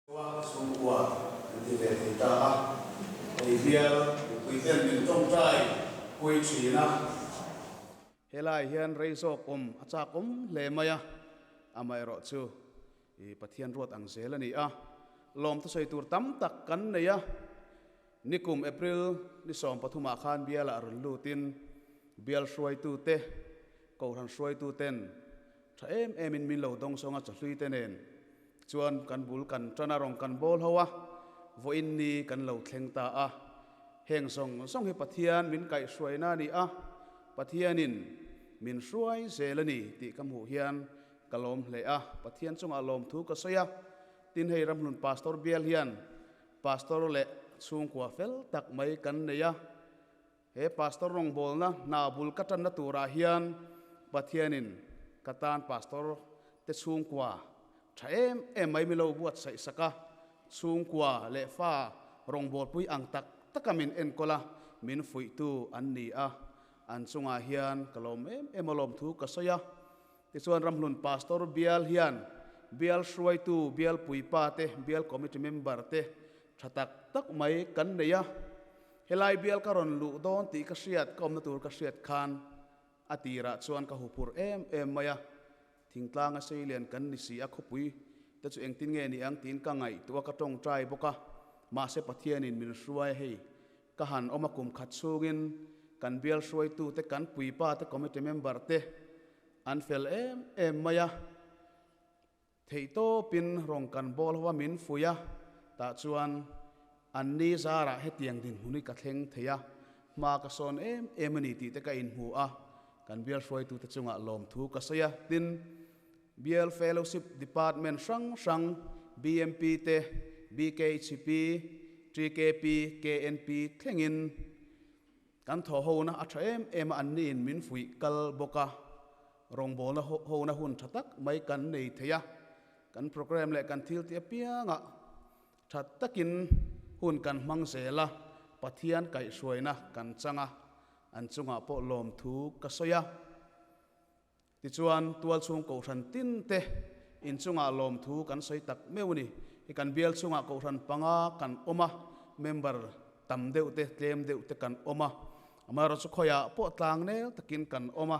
Khua chhungkua an ti ve thei ta a, hei bial mipui ten min tawngtai pui thin a. Helai hian rei zawk awm a chak awm hle mai a, amaherawh chu i Pathian ruat ang zel a ni a, lawm thusawi tur tam tak kan nei a. Nikum April ni 13 ah khan bialah rawn lutin bial hruaitute, Kohhran hruaituten Tha em em in min lo dawng sawng a chawhlui te nen chuan kan bul kan tan a rawn kan bawl ho a, vawiin ni kan lo thleng ta a. Heng zawng zawng hi Pathian min kaihhruaina a ni a, Pathianin min hruai zel a ni tih ka hmuh hian ka lawm hle a, Pathian chungah lawmthu ka sawi a. Tin hei Ramhlun Pastor bial hian Pastor leh chhungkua fel tak mai kan nei a. He pastor rawngbawlna hna bul ka tanna turah hian Pathianin ka tan pastor te chhungkua tha em em mai mi lo buatsaih sak a, chhungkua leh fa rawngbawlpui ang tak taka min enkawl a, min fuihtu an ni a, an chungah hian ka lawm em em a lawmthu ka sawi a. Tichuan Ramhlun Pastor bial hian bial hruaitu, bial puipa te, bial committee member te tha tak tak mai kan nei a. Helai bial ka rawn luh dawn tih ka hriat, ka awmna tur ka hriat khan a tirah chuan ka huphurh em em mai a, thingtlanga seilian kan ni si a, khawpui te chu engtin nge ni ang tiin ka ngaihtuah a, ka tawngtai bawk a, mahse Pathianin min hruai a, hei ka han awm a kum khat chhungin kan bial hruaitute, kan puipa te, committee member te an fel em em mai a. Theihtawpin rawn kan bawl ho a min fuih a, tah chuan an ni zarah hetiang dinhmun hi ka thleng thei a, hma ka sawn em em a ni tih te ka inhmu a, kan bial hruaitute chungah lawmthu ka sawi a, tin, Bial Fellowship Department hrang hrang BMP te, BKHP, TKP, KNP thlengin Kan thaw hona a tha em em a, anni in min fuih kal bawk a, rawngbawlna hona hun tha tak mai kan nei thei a, kan program leh kan thil tih apiangah tha takin hun kan hmang zel a, Pathian kaihhruaina kan chang a, an chungah pawh lawmthu ka sawi a. Tichuan, tualchhung kohhran tin te inchungah lawmthu kan sawi tak meuh a ni. Hi kan bial chungah kohhran panga kan awm a, member tam deuh te, tlem deuh te kan awm a. Amaherawhchu chu khawiah pawh tlang nel takin kan awm a.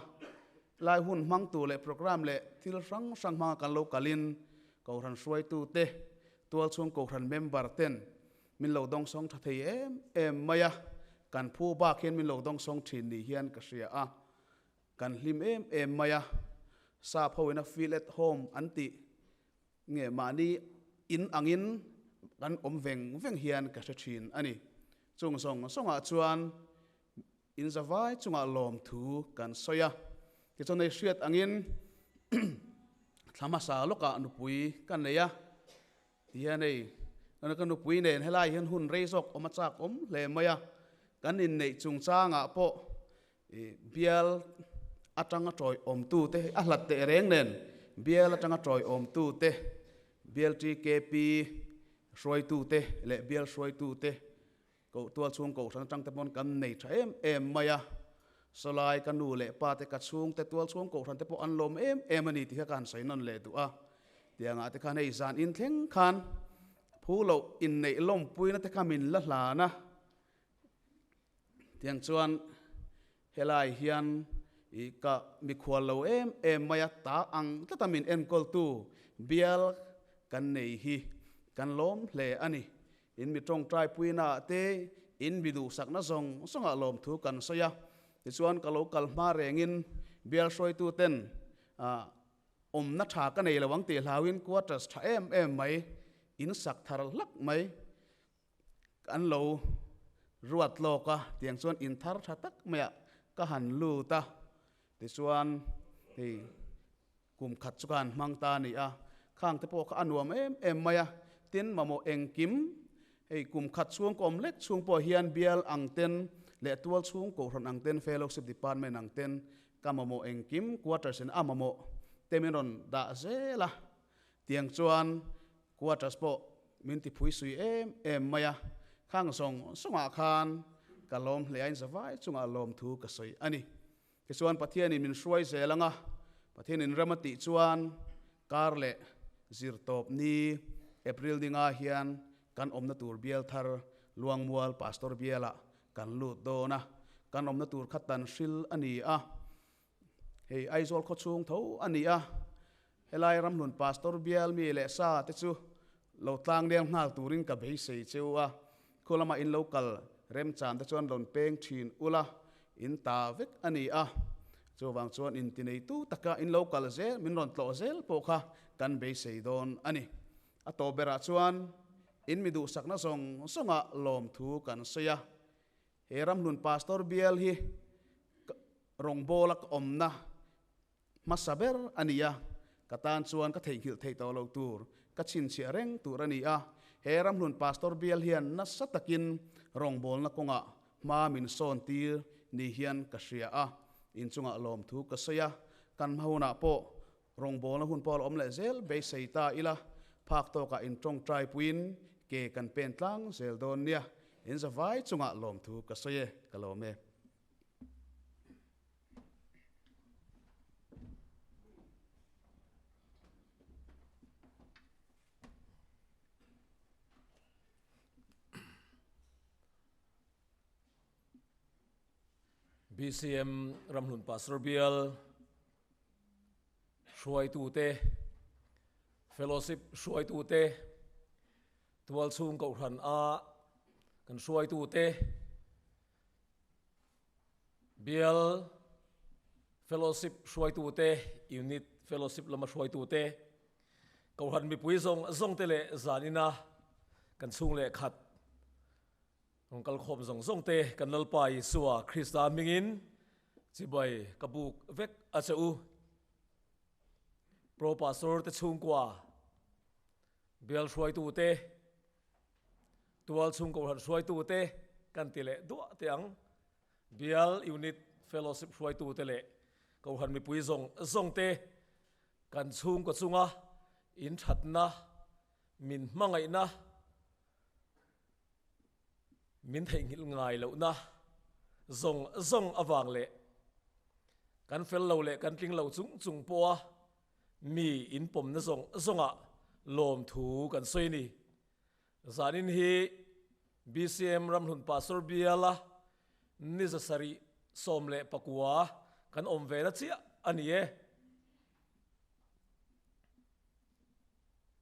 Lai hun hmangtu leh programme leh thil hrang hrang hmanga kan lo kalin kohhran hruaitu te, tualchhung kohhran member ten min lo dawngsawng tha thei em em mai a. Kan phu bak hian min lo dawngsawng thin ni hian ka hria a. Kan hlim em em mai a, sap ho ina feel at home an tih nge mahni in angin kan awm veng veng hian ka hre thin a ni. Chung zawng zawngah chuan in zavai chungah lawmthu kan sawi a, tichuan hei hriat angin thla hmasa lawkah nupui ka nei a, tihian hei ka nupui nen helai hian hun rei zawk awm a chak awm hle mai a, kan inneih chungchangah pawh I bial atanga tawi awmtute a hlat teh reng nen bial atanga tawi awmtute, bial TKP hruaitute leh bial hruaitute koh tual chhung kohhran atang te pawn kan nei tha em em mai a. Sawlai ka nu leh pa te ka chhungte tual chhung kohhran te pawh an lawm em em a ni tih kha ka han sawi nawn leh duh a. Tiangah te khan hei zan in thleng khan phu loh inneih lawmpuina te kha min la hlan a. Tiang chuan helai hian i ka mikhual lo em em mai a, ta ang tlata min enkawltu bial kan nei hi kan lawm hle a ni. In mi tawngtai puina ah te, in mi duhsakna zawng zawngah lawmthu kan sawi a. Tichuan ka lo kal hma rengin bial hruaitu ten awmna tha ka nei lo ang tih hlauin quarters tha em em mai, in sak thar hlak mai Kan lo ruat lawk a, tiang chuan in thar tha tak maiah ka han lut a, tichuan hei kum khat chu ka han hmang ta a ni a, khang te pawh kha a nuam em em mai a, tin mamawh engkim hei kum khat chhung ka awm lek chhung pawh hian bial ang ten leh tual chhung kohhran ang ten fellowship department ang ten ka mamawh engkim quarters in a mamawh te min rawn dah zel a, Tiang chuan quarters pawh min ti phui sui em em mai a, khang zawng zawngah khan ka lawm hle a, in zavai chungah lawmthu ka sawi a ni. Tichuan Pathianin min hruai zel ang a, Pathianin rem a tih chuan kar leh zir tawp ni April ninga hian kan awmna tur bial thar Luangmual Pastor bialah kan lut dawn a, kan awmna tur kha tan hril a ni a. Hei Aizawl khawchhung tho a ni a, helai Ramhlun Pastor bial mi leh sa te chu lo tlang leng nghal turin ka beisei cheu a, khu lama in lo kal remchan te chuan rawn peng thin ula, in ta vek a ni a. Chuvang chuan intineitu taka in lo kal zel, min rawn tlawh zel pawh kha kan beisei dawn a ni. A tawp berah chuan in mi duhsakna zawng zawngah lawmthu kan sawi a. He Ramhlun Pastor bial hi rawngbawla ka awmna hmasa ber a ni a, ka tan chuan ka theihnghilh theih tawh loh tur, ka chhinchhiah reng tur a ni a. He Ramhlun Pastor bial hian nasa takin rawngbawlna kawngah hma min sawn tir ni hian ka hria a, inchungah lawmthu ka sawi a, kan hma hunah pawh Rawngbawlna hun pawh a awm leh zel beisei ta ila, phak tawkah in tawngtai puiin ke kan pen tlang zel dawn nia, in zavai chungah lawmthu ka sawi e, ka lawm e. BCM Ramhlun Pastor Bial hruaitute, Fellowship hruaitute, Tualchhung Kohhran a kan hruaitute, Bial Fellowship hruaitute, Unit Fellowship lama hruaitute, Kohhran mipui zawng zawngte leh zanina kan chhung leh khat Rawn kal khawm zawng zawng te kan Lalpa Isua Krista hmingin chibai ka buk vek a che u. Pro Pastor te chhungkua, bial hruaitu te, tual chhung kohhran hruaitu te kan ti leh duah teh ang. Bial Unit Fellowship hruaitu te leh kohhran mipui zawng zawng te kan chhungkaw chunga inthatna, min hmangaihna, Min theihnghilh ngai lohna zawng zawng avang leh kan fel lo leh kan tling lo chung chung pawha mi inpawmna zawng zawngah lawmthu kan sawi a ni. Zanin hi BCM Ramhlun Pastor Biala ni zasarih 19 kan awm ve na chiah a ni e.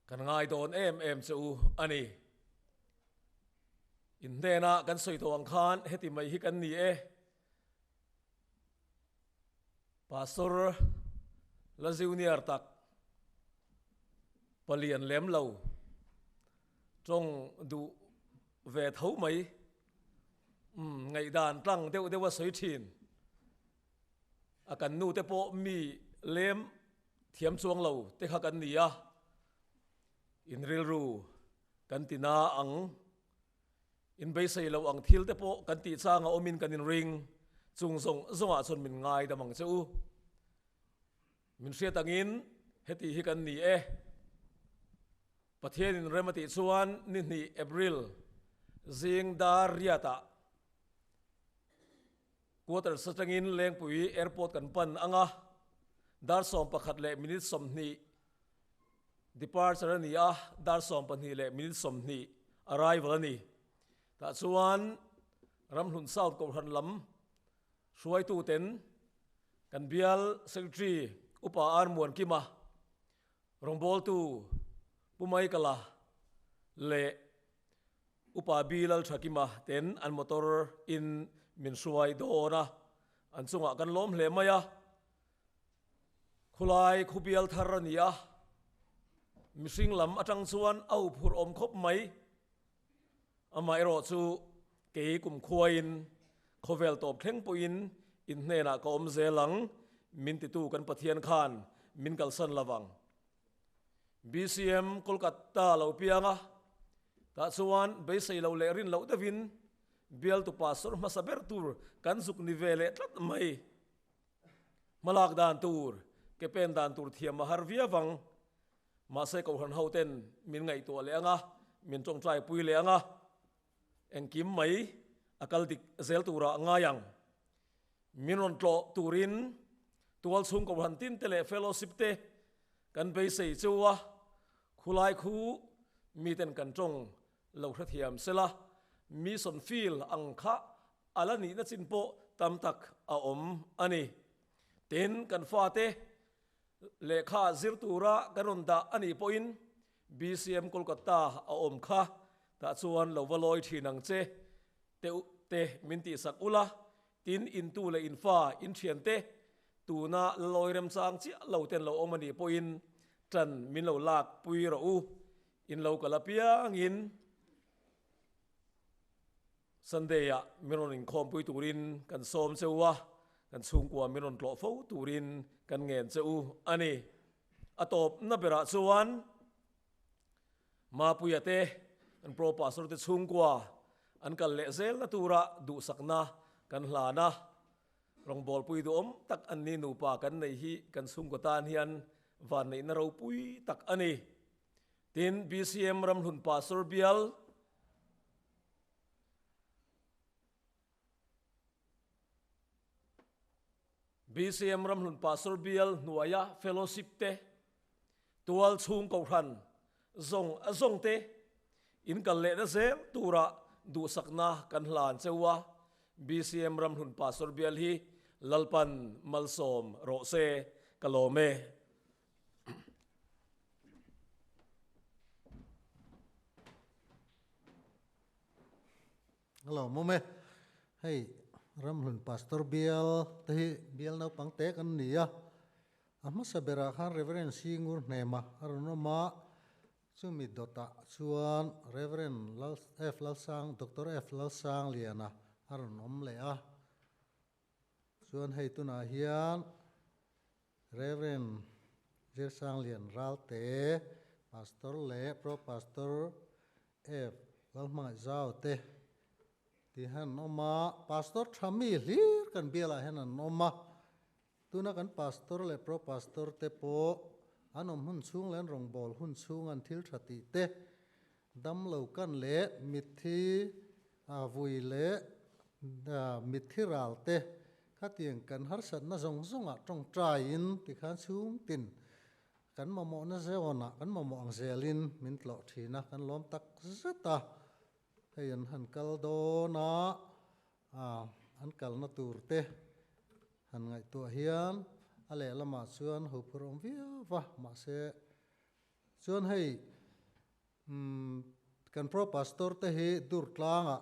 Kan ngai dawn em em che u a ni. In hnena kan sawi tawh ang khan heti mai hi kan ni e. Pastor la junior tak palian lem lo tawng duh ve tho mai ngaihdan tlang deuh deuh a sawi thin. A kan nu te pawh mi lem thiam chuang lo te kha kan ni a, in rilru kan ti na ang, in beisei lo ang thil te pawh kan tih chang a awmin kan inring, chung zawng zawngah chuan min ngaidam ang che u. Min hriat angin heti hi kan ni e. Pathianin rem a tih chuan ni hnih April zing dar riatah Quarters atangin Lengpui Airport kan pan ang a, dar 11 leh minute 20 departure a ni a, dar 12 leh minute 20 arrival a ni. Tah chuan Ramhlun South Kohhran lam hruaituten kan bial Secretary Upa R Muankima, Rawngbawltu Pu Michael-a leh Upa Bi Lalthakima ten an motor in min hruai dawn a, an chungah kan lawm hle mai a. Khulai khubial thar a ni a, mihring lam atang chuan a huphurh awm khawp mai. Amaherawh chu kei kumkhuain khawvel tawp thleng pawhin in hnenah ka awm zel ang, min titu kan Pathian khan min kalsan lovang. BCM Kolkata lo piang a, tah chuan beisei lo leh rin loh deuhin bialtu pastor hmasa ber tur kan zuk ni ve leh tlat mai. Hmalak dan tur, ke pen dan tur thiam a har viau ang. Mahse Kohhran hoten min ngaihtuah leh ang a, min tawngtai pui leh ang a, engkim mai a kal dik zel turah ngai ang. Min rawn tlawh turin tualchhung Kohhran tin te leh fellowship te kan beisei cheu a, khulai khu Miten kan tawng lo hrethiam sela, mission field ang kha a la nihna chin pawh tam tak a awm a ni. Tin, kan fate lehkha zir tura kan rawn dah a nih pawhin BCM Kolkata a awm kha tah chuan lo va lawi thin ang che te te min tihsak ula, tin intu leh infa inthiante tuna la lawi remchang chiah lo ten lo awm a nih pawhin tan min lo lak pui rawh u, in lo kal apiangin Sunday ah min rawn inkhawmpui turin kan sawm che u a, kan chhungkua min rawn tlawh fo turin kan ngen che u a ni. A tawpna berah chuan Mapuia te, kan Pro Pastor te chhungkua an kal leh zelna tura duhsakna kan hlan a, rawngbawlpui duhawm tak an ni nupa kan nei hi kan chhungkaw tan hian vanneihna ropui tak a ni. Tin, BCM Ramhlun Pastor bial, BCM Ramhlun Pastor bial hnuaia fellowship te, tual chhung kohhran zawng a zawng te in kal lehna zel tura duhsakna kan hlan cheu a, BCM Ramhlun Pastor bial hi Lalpan malsawm rawh se, ka lawm e. Hello mawm e, hei Ramhlun Pastor bial te hi bial naupang te kan ni a, a hmasa berah khan Reverend Singur Hnema a rawn awm a, chumi dawtah chuan Reverend Lal F Lalsang Doctor F Lalsangliana a rawn awm leh a, chuan hei tunah hian Rev. Zirsanglian Ralte, Pastor leh Pro Pastor F. Lalhmangaih Zau te ti hian an awm a, Pastor tha mi hlir kan bialah hian an awm a, tuna kan Pastor leh Pro Pastor te pawh an awm hun chhung leh an rawngbâwl hun chhung an thil tha tih te, damlo kan leh mitthi vui leh mitthi ral te Khatiang kan harsatna zawng zawngah tawngtaiin tikhan chhungtin kan mamawhna zawnah kan mamawh ang zelin min tlawh thin a, kan lawm tak zet a. Hei an han kal dawn a, an kalna tur te han ngaihtuah hian a lehlamah chuan hophur awm viau va, mahse chuan hei kan pro pastor te hi Durtlangah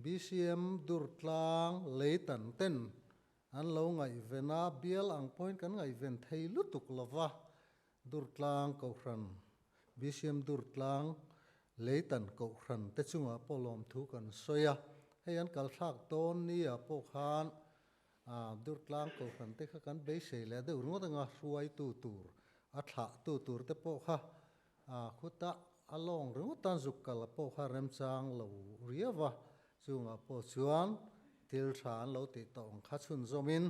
BCM Durtlang leitan ten an lo ngaihven a, bial ang pawhin kan ngaihven thei lutuk lo va, Durtlang Kohhran, BCM Durtlang leitan Kohhran te chungah pawh lawmthu kan sawi a, hei an kal thlak dawn ni ah pawh khan Durtlang Kohhran te kha kan beisei leh deuh ringawt anga hruaitu tur, a thlahtu tur te pawh kha Khutah a lawng ringawt tan zuk kal pawh kha remchang lo riau a, chungah pawh chuan thil tha an lo tih tawh ang kha chhunzawmin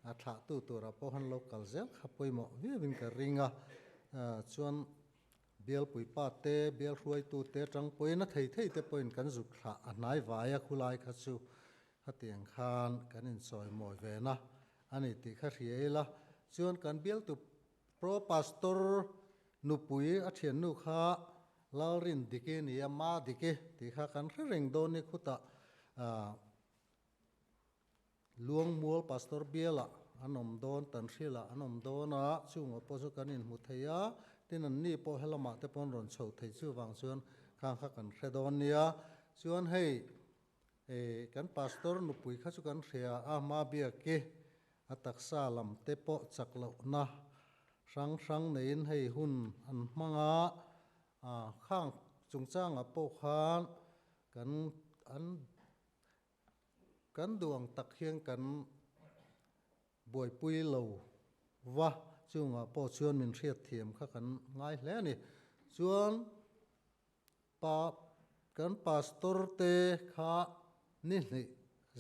a thlahtu turah pawh han lo kal zel kha pawimawh viauin ka ring a. Chuan bialpui pa te, bial hruaitu te atang pawhin a thei thei te pawhin kan zuk thlah a hnai vai a khulai kha chu khatiang khan kan inchawimawi ve na a ni tih kha hria ila. Chuan kan bialtu Pro Pastor nupui a thiannu kha Lalrin Diki ni a, Ma Diki tih kha kan hre reng dawn ni khutah Luangmual Pastor bialah an awm dawn, Tanhrilah an awm dawn a, chungah pawh chu kan inhmu thei a, tin an ni pawh helamah te pawh an rawn chho thei chuvang chuan khang kha kan hre dawn nia. Chuan hei kan Pastor nupui kha chu kan hria a, Ma Biaki A taksa lam te pawh chak lohna hrang hrang neiin hei hun an hmang a, khang chungchangah pawh khan kan an kan duh ang tak hian kan buaipui lo va, chungah pawh chuan min hriatthiam kha kan ngai hle a ni. Chuan Pa, kan pastor te kha ni hnih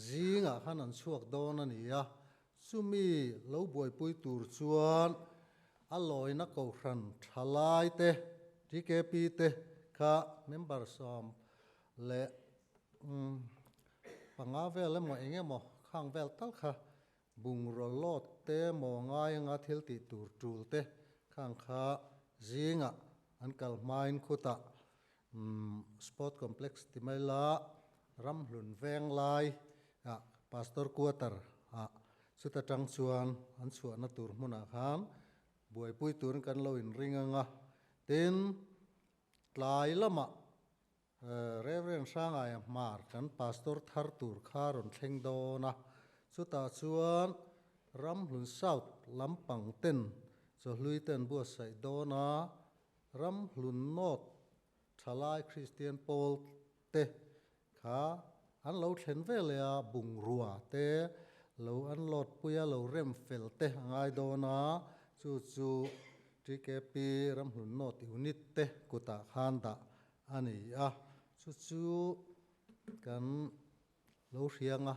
zingah khan an chhuak dawn a ni a, chumi lo buaipui tur chuan a lawina kohhran thalai te, TKP te kha member 15 vel emaw eng emaw khang vel tal kha bungraw lawt te maw ngai anga thil tih tur tul te khang kha zingah an kal hmain khutah. Sport Complex ti mai la Ramhlun Venglai ah Pastor Quarter ah chuta tang chuan an chhuahna tur hmunah khan buaipui turin kan lo inring ang a. Tin, tlai lamah Rev. Hrangaia Hmar kan Pastor thar tur kha rawn thleng dawn a, chutah chuan Ramhlun South lampang ten chawhlui te an buatsaih dawn a, Ramhlun North thalai Kristian pawl te kha an lo thlen ve leh a, bungrua te lo unload pui a, lo rem fel te a ngai dawn a, chu chu TKP Ramhlun North Unit te kutah khan dah a ni a, chu chu kan lo hriang a,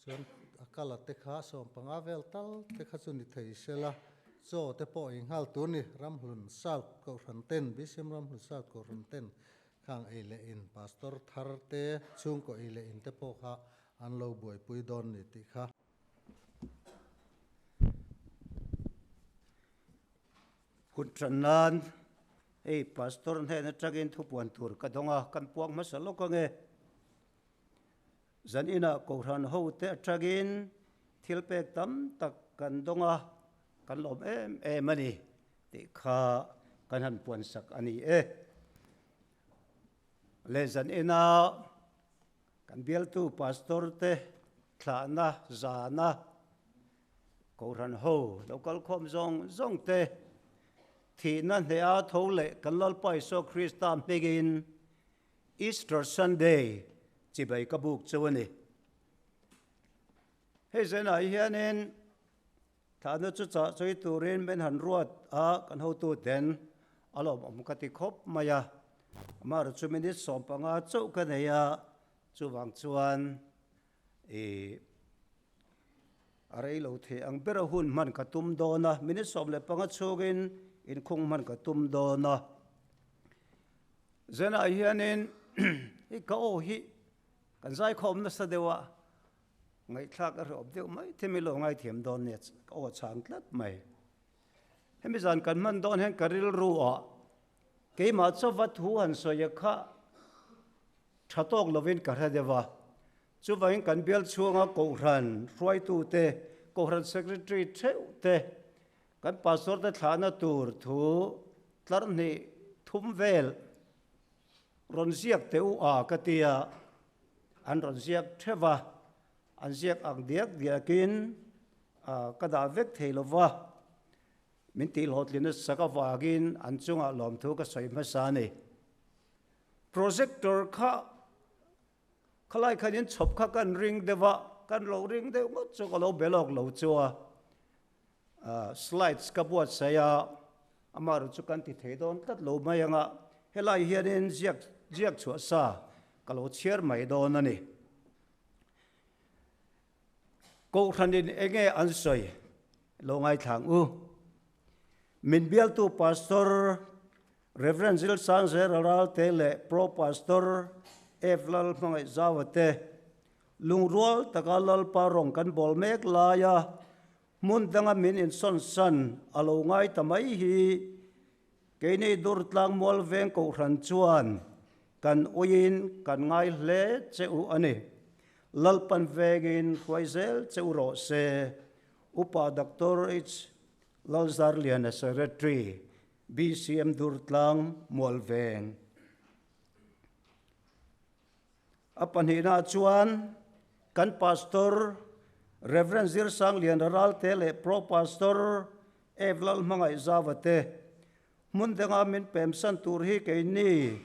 chuan a kala te kha sawmpanga vel tal te kha chu ni thei sela, chaw te pawh ei nghal tur ni, Ramhlun South Kohhran ten, BCM Ramhlun South Kohhran ten Khang ei leh in Pastor thar te chhungkaw ei leh in te pawh kha an lo buaipui dawn ni tih kha. Hun tan nan hei Pastor hnen atangin thupuan tur ka dawng a, kan puang hmasa lawk ange. Zan inah Kohhran ho te atangin thil pek tam tak kan dawng a, kan lawm em em a ni tih kha kan han puan sak a ni e. Leh zan ina kan bialtu pastor te thlahna zana Kohhran ho lo kal khawm zawng zawng te thihna hneha tho leh kan Lalpa Isua Krista hmingin Easter Sunday chibai ka buk chu a ni. Hei zenah hianin thlahna chu chah chawi turin min han ruat a, kan hotu ten a lawmawm ka ti khawp mai a. Amaherawh chu minute 15 chauh ka nei a, chuvang chuan ih a rei lo thei ang bera hun hman ka tum dawn a, minute 15 chhungin inkhung hman ka tum dawn a. Zenah hianin hei ka aw hi kan zaikhawm nasa deuh a. Ngaihthlak a hrehawm deuh mai thei mai lo ngaithiam dawn nia ka aw chang tlat mai. Hemi zan kan hman dawn hian ka rilru ah keimah chauva thu han sawi a kha tha tawk lovin ka hre deuh a. Chuvangin kan bial chhunga Kohhran hruaitute, Kohhran Secretary theuh te, kan Pastor te thlahna tur thu tlar hnih thum vel rawn ziak teh u a ka ti a. An rawn ziak theuh a, an ziak ang diak diakin ka dah vek thei lo va, min tihhlawhtlin sak avangin an chungah lawmthu ka sawi hmasa a ni. Projector kha khalai khan in chhawp kha kan ring deuh a, kan lo ring deuh ngawt chu ka lo be lawk lo chu a, slides ka buatsaih a, amaherawhchu chu kan ti thei dawn tlat lo mai ang a, helai hianin ziak ziak chhuah sa ka lo chhiar mai dawn a ni. Kohhranin enge an sawi lo ngaithlang u. Min bialtu Pastor Rev. Zilsangzela Ralte leh Pro Pastor F. Lalhmangaihzaua te lungrual taka Lalpa rawng kan bawl mek laia hmun danga min insawnsan a lo ngai ta mai hi Keini Durtlang Mualveng Kohhran chuan kan uiin kan ngai hle che u a ni. Lalpan vengin hruai zel che u rawh se. Upa Doctor H. Lalzarliana Secretary, BCM Durtlang Mualveng. A pahnihnaah chuan kan Pastor Rev. Zirsangliana Ralte leh Pro Pastor Ev Lalhmangaihzava te hmun danga min pemsan tur hi keini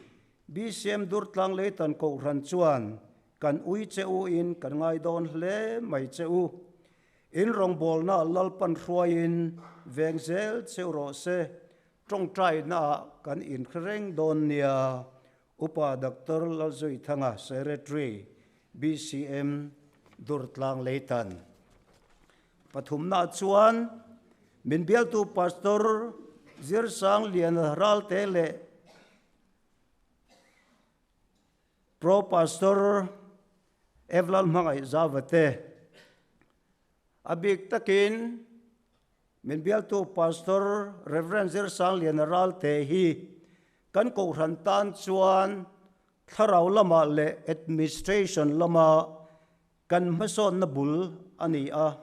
BCM Durtlang Leitan Kohhran chuan kan ui che u in kan ngai dawn hle mai che u. In rawngbawlna Lalpan hruaiin veng zel che u rawh se. Tawngtainaah kan inhre reng dawn nia. Upa Doctor Lalzuithanga, Secretary, BCM, Durtlang Leitan. Pathumna chuan min bialtu Pastor Zirsangliana Ralte leh Pro Pastor Evlal Hmangaihzava te a bik takin Min bialtu Pastor Rev. Zirsangliana Ralte hi kan Kohhran tan chuan Thlarau lamah leh administration lama kan hmasawnna bul a ni a.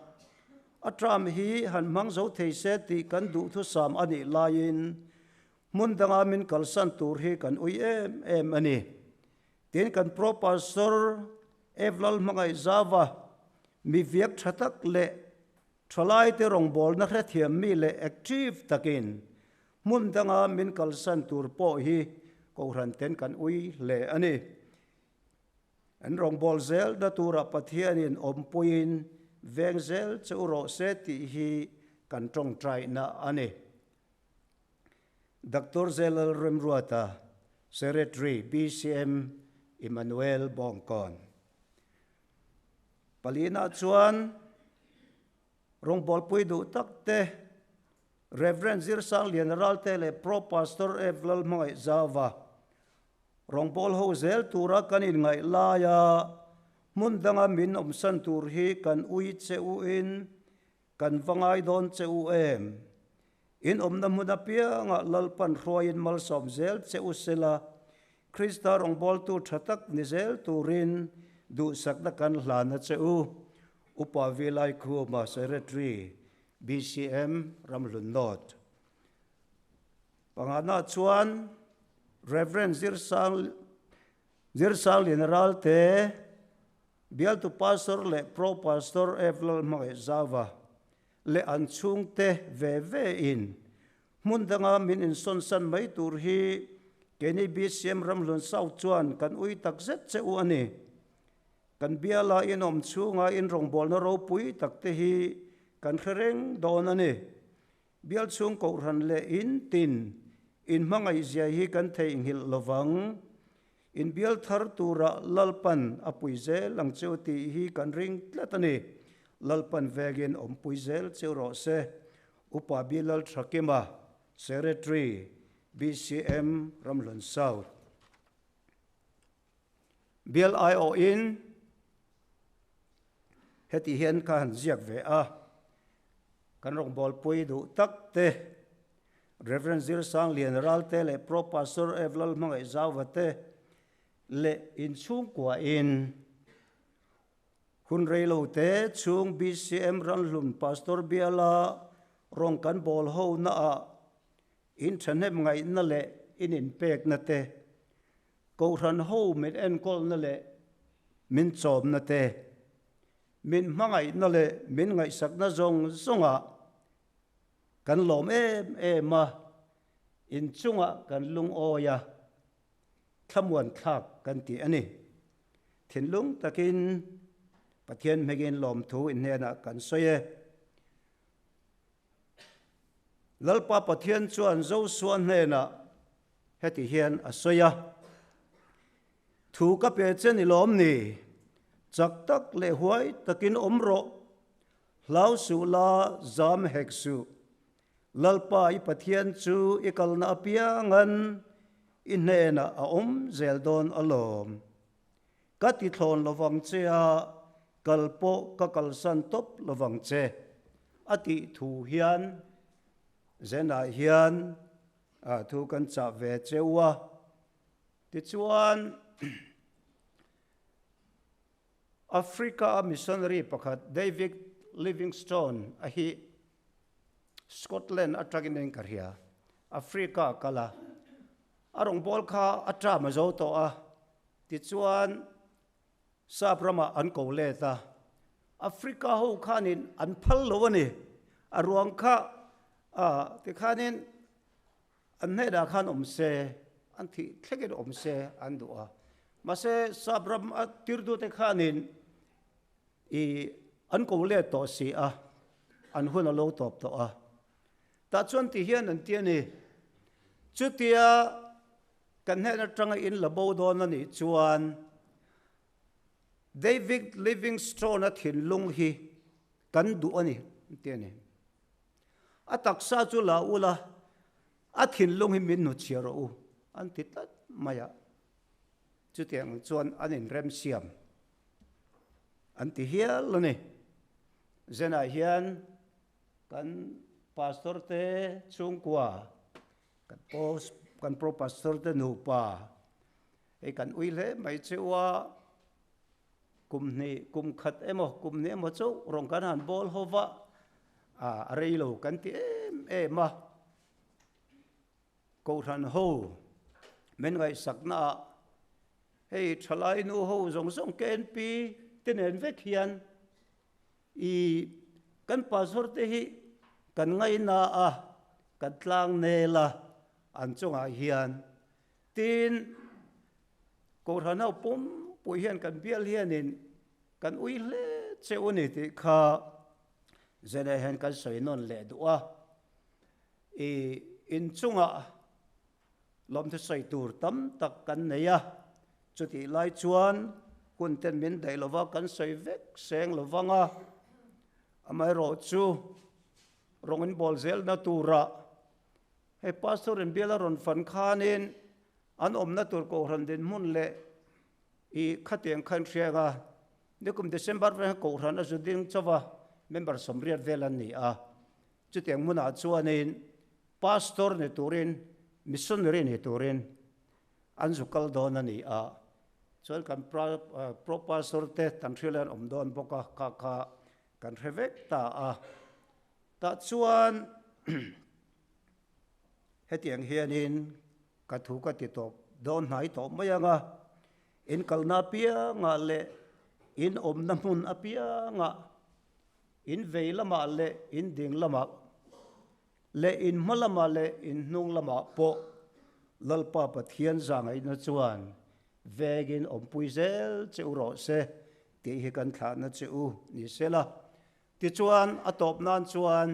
A term hi han hmang zo thei se tih kan duhthusam a nih laiin hmun danga min kalsan tur hi kan ui em em a ni. Tin, kan Pro Pastor Evlal Hmangaihzava mi viak tha tak leh Thalaite rawngbawlna hrethiam mi leh active takin hmun danga min kalsan tur pawh hi Kohhran ten kan ui hle a ni. An rawngbâwl zelna turah Pathianin awmpuiin veng zel che u rawh se tih hi kan tawngtaihna a ni. Doctor Zelal Remruata, Secretary, BCM, Emmanuel Bawngkawn. Palina chuan rawngbawlpui duh tak te, Rev. Zirsangliana Ralte leh Pro Pastor Ev. Lalhmangaihzauva rawngbâwl ho zel tura kan inngaih laia hmun danga min awmsan tur hi kan ui che u in kan va ngai dawn che u em? In awmna hmun apiangah Lalpan hruaiin malsawm zel che u sela, Krista rawngbawltu tha tak ni zel turin duhsakna kan hlan a che u. Upa Vilai Khuma, Secretary, BCM, Ramhlun North. Pangana chuan Rev. Zirsang Zirsangliana Ralte, Bialtu Pastor leh Pro Pastor Ev Lalhmangaihzauva leh an chhungte ve ve in hmun danga min insawnsan mai tur hi keini BCM Ramhlun South chuan kan ui tak zet che u a ni. Kan biala inawm chhunga inrawngbawlna ropui tak te hi kan hre reng dawn a ni. Bial chhung kohhran leh in tin inhmangaihzia hi kan theihnghilh lovang. Inbial thar tura Lalpan a pui zel ang cheu tih hi kan ring tlat a ni. Lalpan vengin awmpui zel cheu rawh se. Upa Bilal Thakima, Secretary, BCM, Ramhlun South. Bial aiawhin heti hian ka han ziak ve a, kan rawngbawlpui duh tak te, Rev. Zirsangliana Ralte leh Pro Pastor Ev Lalhmangaihzauva te leh inchhungkuain hun reilo te chhung BCM Ranhlun Pastor Biala rawn kan bawl ho naah in thahnem ngaihna leh in inpekna te, Kohhran ho min enkawlna leh min chawmna te, min hmangaihna leh min ngaihsakna zawng zawngah Kan lawm em em a, inchungah kan lungawi a, thlamuan thlak kan ti a ni. Thinlung takin Pathian hmingin lawmthu inhnenah kan sawi e. Lalpa Pathian chuan Josua hnenah heti hian a sawi a, Thu ka pe che ni lawm ni, chak tak leh huai takin awm rawh, Hlau suh la, zam hek suh. Lalpa i Pathian chu i kalna apiangan i hnenah a awm zel dawn alawm. Ka ti thlawn lovang che a, kal pawh ka kalsan tawp lovang che, a tih thu hian Zenah hian thu kan chah ve cheu a. Tichuan. Africa-a missionary pakhat David Livingstone a hi Scotland atangin a inkarhia. Africa a kal a, a rawngbâwl kha a term a zo tawh a, tichuan Sap ramah an ko let a. Africa ho khanin an phal lo a ni. A ruang kha tikhanin An hnenah khan awm se, an thih thlekin awm se an duh a. Mahse, sap ram a tirtute khanin i an ko let tawh si a, an hun a lo tawp tawh a. Tah chuan ti hian an ti a ni, Chutia kan hnen atanga in la bo dawn a nih chuan David Livingstone-a thinlung hi kan duh a ni, an ti a ni. A taksa chu la ula, a thinlung hi min hnuchhiah rawh u, an ti tlat mai a. Chutiang chuan an inremsiam an ti hial a ni. Zenah hian kan pastor te chhungkua, kan post, kan pro pastor te nupa. Hei kan ui hle mai che u a, kum hnih, kum khat emaw, kum hnih emaw chu rawn kan han bawl ho va, a rei lo kan ti em em a. Kohhran ho min ngaihsakna ah hei thalai nu ho zawng zawng KNP te nen vek hian i kan pastor te hi kan ngaina a, kan tlang nel a an chungah hian. Tin, Kohhran ho pumpui hian kan bial hianin kan ui hle che u ni tih kha zela hian kan sawi nawn leh duh a. I inchungah lawmthu sawi tur tam tak kan nei a, chutih lai chuan hun ten min daih lova kan sawi vek seng lo vang a, amaherawhchu rawng inbawl zelna turah hei Pastor in bial a rawn fan khanin an awmna tur Kohhran dinhmun leh i khatiang kha in hriang a, nikum December veng kha Kohhran a zu ding chauh a, member 80 vel an ni a. Chutiang hmunah chuanin Pastor ni turin, Missionary ni turin an zu kal dawn a ni a. Chuan kan Pro Pastor te tan hrial an awm dawn bawk a, kha kha kan hre vek ta a. Tah chuan hetiang hianin ka thu ka ti tawp dawn hnai tawh mai ang a, in kalna apiangah leh in awmna hmun apiangah In vei lamah leh in ding lamah leh in hma lamah leh in hnung lamah pawh Lalpa Pathian zahngaihna chuan vengin awmpui zel che u rawh se tih hi kan thlahna che u ni sela. Tichuan, a tawp nan chuan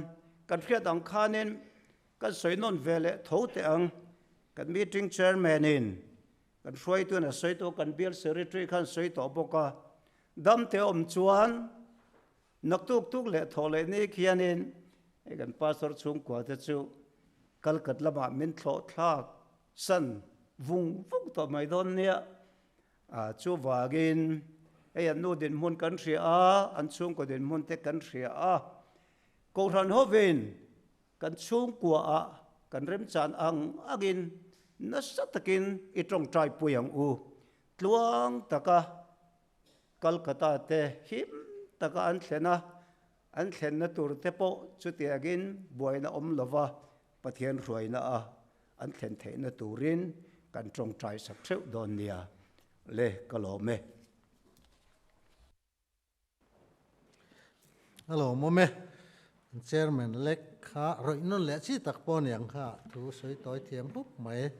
kan hriat ang khanin kan sawi nawn ve leh tho teh ang. Kan meeting chairman-in kan hruaituin a sawi tawh, kan bial secretary khan sawi tawh bawk a. Damte awm chuan naktuk tuk leh thawh leh ni khianin hei kan pastor chhungkua te chu kalkat lamah min thlawh thlak san vung vung tawh mai dawn nia. Chuvangin hei an nu dinhmun kan hria a, an chhungkaw dinhmun te kan hria a. Kohhran hovin kan chhungkua ah kan remchan ang angin nasa takin i tawngtai pui ang u. Tluang taka Kolkata te him taka an thlen a, an thlenna tur te pawh chutiangin buaina awm lova Pathian hruaina a an thlen theihna turin kan tawngtai sak theuh dawn nia le ka lawm e. A lawmawm e. An chairman lek kha rawih nawn leh chi tak pawh a ni ang kha thu sawi tawi thiam hmup mai.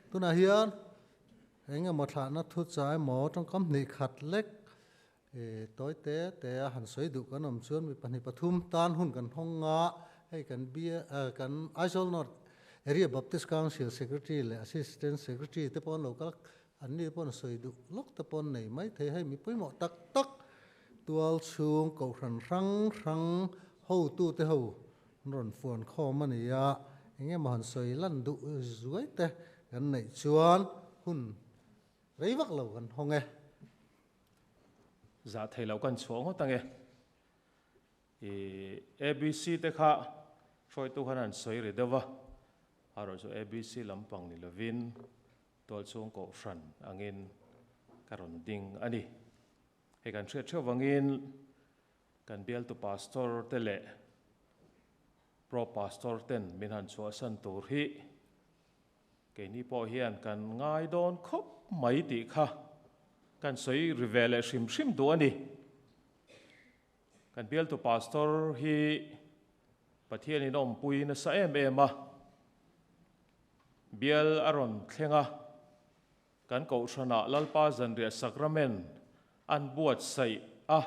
Tunah hian eng emaw thlahna thu chai emaw tawngkam hnih khat lek tawi te te a han sawi duh kan awm chuan mi pahnih pathum tan hun kan hawng nga hei kan bia kan Aizawl North Area Baptist Council Secretary leh Assistant Secretary te pawh an lo kal An ni pawn sawi duh lawk te pawn nei mai thei hei mi pawimawh tak tak tual chhung kohhran hrang hrang hotu te ho an rawn fuan khawm a ni a, eng emaw han sawi lan duh zuai te kan neih chuan hun rei vak lo kan hawng e. Zah thei loh kan chhuah ngawt ange. I ABC te kha hruaitu khan an sawi ri deuh va, a rawh chu ABC lampang ni lovin Tualchhung kohhran angin ka rawn ding a ni. Hei kan hriat theuh vangin kan bialtu pastor te leh pro pastor ten min han chhuahsan tur hi keini pawh hian kan ngai dawn khawp mai tih kha kan sawi ri ve leh hrim hrim duh a ni. Kan bialtu pastor hi Pathianin awmpui nasa em em a. Bial a rawn thleng a, kan Kohhranah Lalpa Zanriah Sacrament an buatsaih a,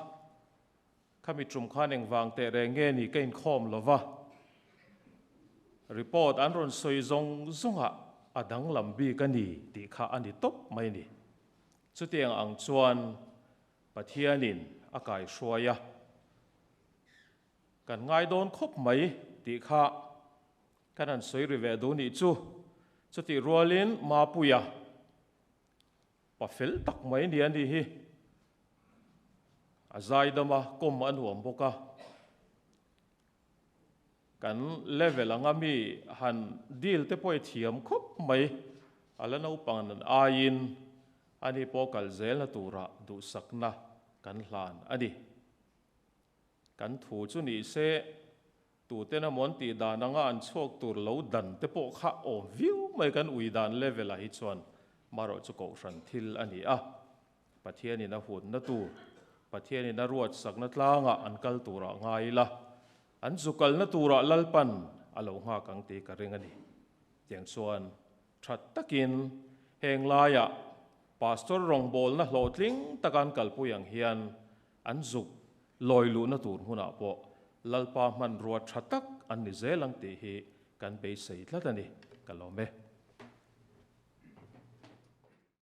khami tum khan engvang teh reng nge ni ka inkhawm lo va, report an rawn sawi zawng zawngah a danglam bik a ni tih kha a ni tawp mai ni. Chutiang ang chuan Pathianin a kaihruai a, kan ngai dawn khawp mai tih kha Kan han sawi ri ve duh nih chu. Chutih rualin Mapuia pa fel tak mai nia ni hi. A zaidam a, kawm a nuam bawk a. Kan level anga mi han deal te pawh i thiam khawp mai. A la naupang an aiin ani pawh kal zelna turah duhsakna kan hlan a ni. Kan thu chu ni se, tuten a mawn tih dan anga an chhuak tur lo dan te pawh kha awm viau mai kan ui dan level ah hi chuan marawh chu kohhran thil a ni a. Pathianin a hunna tur, Pathianin a ruatsakna tlangah an kal turah ngai ila, an zu kalna turah Lalpan a lo nghak ang tih ka ring a ni. Tiang chuan tha takin heng laiah Pastor rawngbawlna hlawhtling taka an kalpui ang hian an zuk lawi luhna tur hmunah pawh Lalpa hmanrua tha tak an ni zel ang tih hi kan beisei tlat a ni. Ka lawm e.